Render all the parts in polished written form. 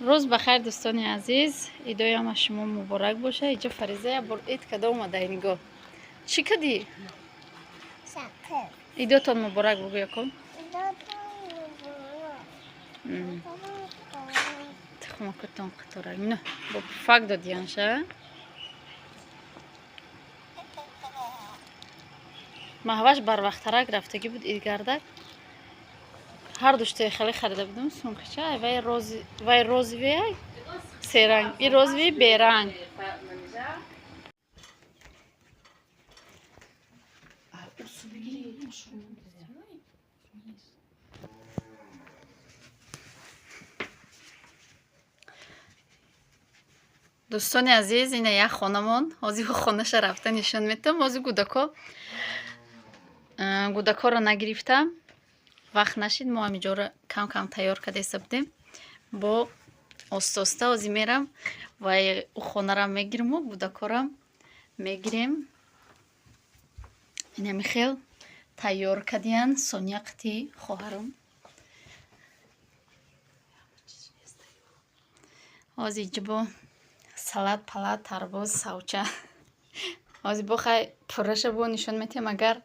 Рӯз ба хайр, дӯстони азиз. Идоям аз шумо муборак боша. Иҷо Фариза як бор ид када омада. Нигоҳ, чӣ кадӣ? Идотон муборак бугӯ якум. Тухмакутон қатора ино бо пуфак додиянша. Маҳваш барвақттарак рафтагӣ буд идгардак. Ҳар душтаи хеле харида будам сумкача. Вай рози, вай розовый, серанг, и розовый беранг. Дӯстони азиз, ина як хонамон. Ҳозир хонаша рафта нишон метам. Ҳозир гудакоро нагирифтам, вақт нашид. Мо ҳамиҷоро кам кам тайёр кардаиста будем. Бо оста-оста ҳозир мерам ва ӯ хонарам мегириму гудакорам мегирем. Инами хел тайёр кардиян Соня қити хоҳарам. Ҳозир иҷо бо салат палат, тарбуз, савча. Ҳозир бо хай пурраша бо нишон метиҳам. Агар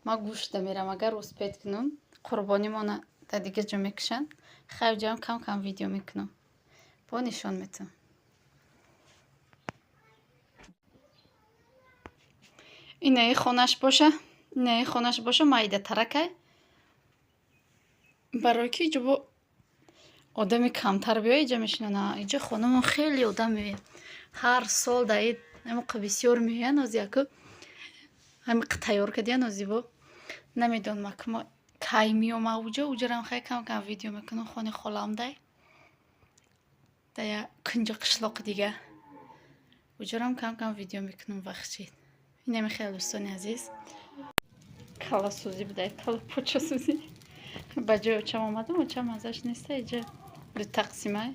ма гӯшта мерам, агар успеть кунам, қурбонимона дар дигар ҷо мекушанд. Хай, ҷоам кам кам видео мекунам, бо нишон метиҳам. Инаи хонаш боша, инаи хонаш боша, майдатаракай, барои ки иҷо бо одами камтар биёй, иҷа мешинана. Иҷа хонамон хеле одам меояд ҳар сол дар ид, ҳамоқа бисёр меоянд. Ҳозир яку ҳамиқа тайёр кардиян. Ҳозир бо намедонам акма кай меома уҷо. Уҷарам хай кам кам видео мекунам. Хони холамдай, да як кунҷи қишлоқи дига, уҷарам кам кам видео мекунам вақт шид. Инами хеле, дӯстони азиз, каласӯзӣ будай, калапочасӯзӣ. Ба ҷои очам омадам, очам азаш неста. Иҷа ду тақсимай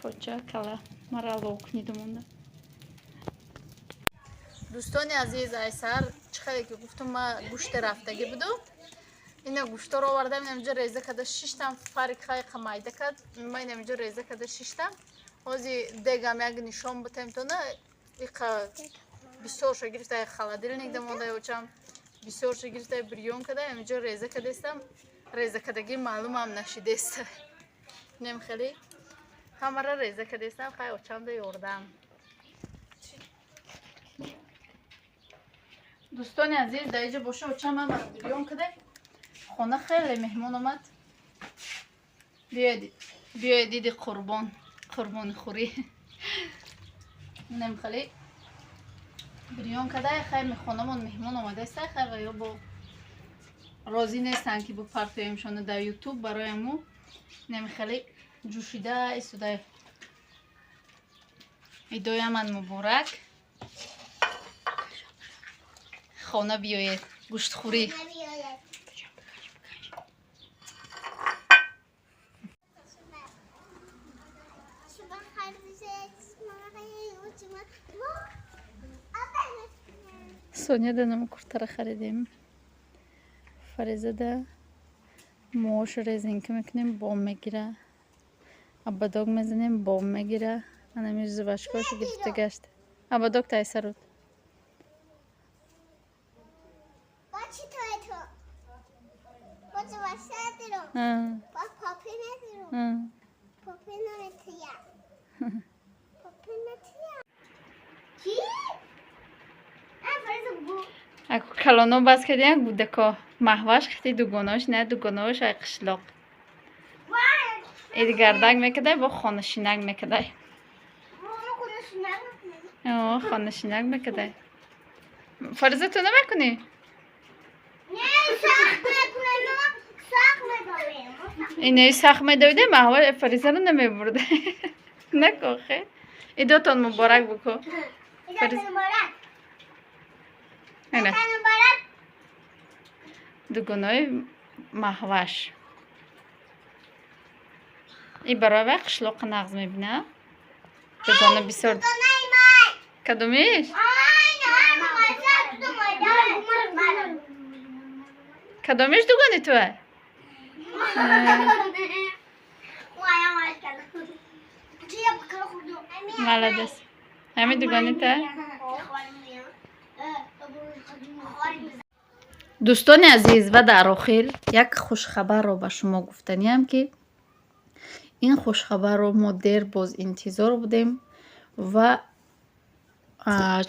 поча кала мара локниду монда. Дӯстони азиз, айсар чӣ хеле ки гуфтум, ма гӯшти рафтагӣ будум. Ина гӯшторо овардам, инамҷо реза карда шиштам. Фарик хайқа майда кард, ма инамҷо реза карда шиштам. Ҳозир дегам як нишон бутемтона. Иқа бисёрша гирифта, холодильник да монда очам. Бисёрша гирифта, бирён карда, инамҷо реза кардастам. Реза кардагӣ маълумам нашидеста. Инам хеле ҳамара реза кардастам. Хай, очам да ёрдам. Дӯстони азиз, дар иҷо боша, очам ҳамара бирён карда. Хона хеле меҳмон омад. Биёед, биёед, диди қурбон, қурбони хӯрӣ. Инам хеле бирён карда. Хай, хонамон меҳмон омадаста. Хай, ва ё бо розӣ нестанд, ки бипартоемшона дар Ютуб. Барояму инами хеле ҷӯшида истода. Идояман муборак. Хона биёед, гӯштхӯрӣ. Соня да нам куртара харидем. Фаризада мош резинка мекунем, бом мегира. Ободок мезанем, бом мегира. Анами жвачка ошо гирифта гашт. Ободок тайсаруд. Калоно бас кардиян, гудако Маҳваш хити дугонош, на дугонош ай қишлоқ идгардак мекардай, бо хонашинак мекардай, хонашинак мекардай. Фариза, ту намекунӣ? Инаи сахт медавида, Маҳваш Фаризаро намебурда. Накохе. Идотон муборак буко. Ина дугонои Маҳваш и барои вай қишлоқа нағз мебина. Дугона бисёр кадомиш? Кадомиш дугони туа? Молодец. Ҳамин дугонита. Дӯстони азиз, ва дар охир як хушхабарро ба шумо гуфтаниям, ки ин хушхабарро мо дер боз интизор будем ва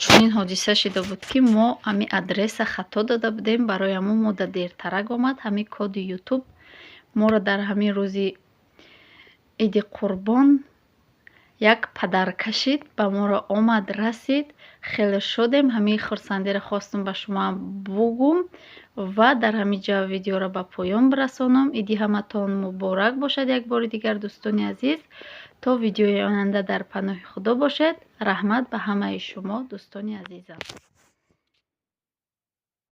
чунин ҳодиса шида буд, ки мо ҳамин адреса хато дода будем. Барои ҳамон мо да дертарак омад ҳамин коди Ютуб. Моро дар ҳамин рӯзи Иди Қурбон як подарка шид, ба моро омад, расид. Хеле шодем. Ҳамин хурсандиро хостум ба шумоам бугум ва дар ҳамин ҷо видеоро ба поён бирасонам. Иди ҳаматон муборак бошад як бори дигар, дӯстони азиз. То видеои оянда дар паноҳи Худо бошед. Раҳмат ба ҳамаи шумо, дӯстони азизам.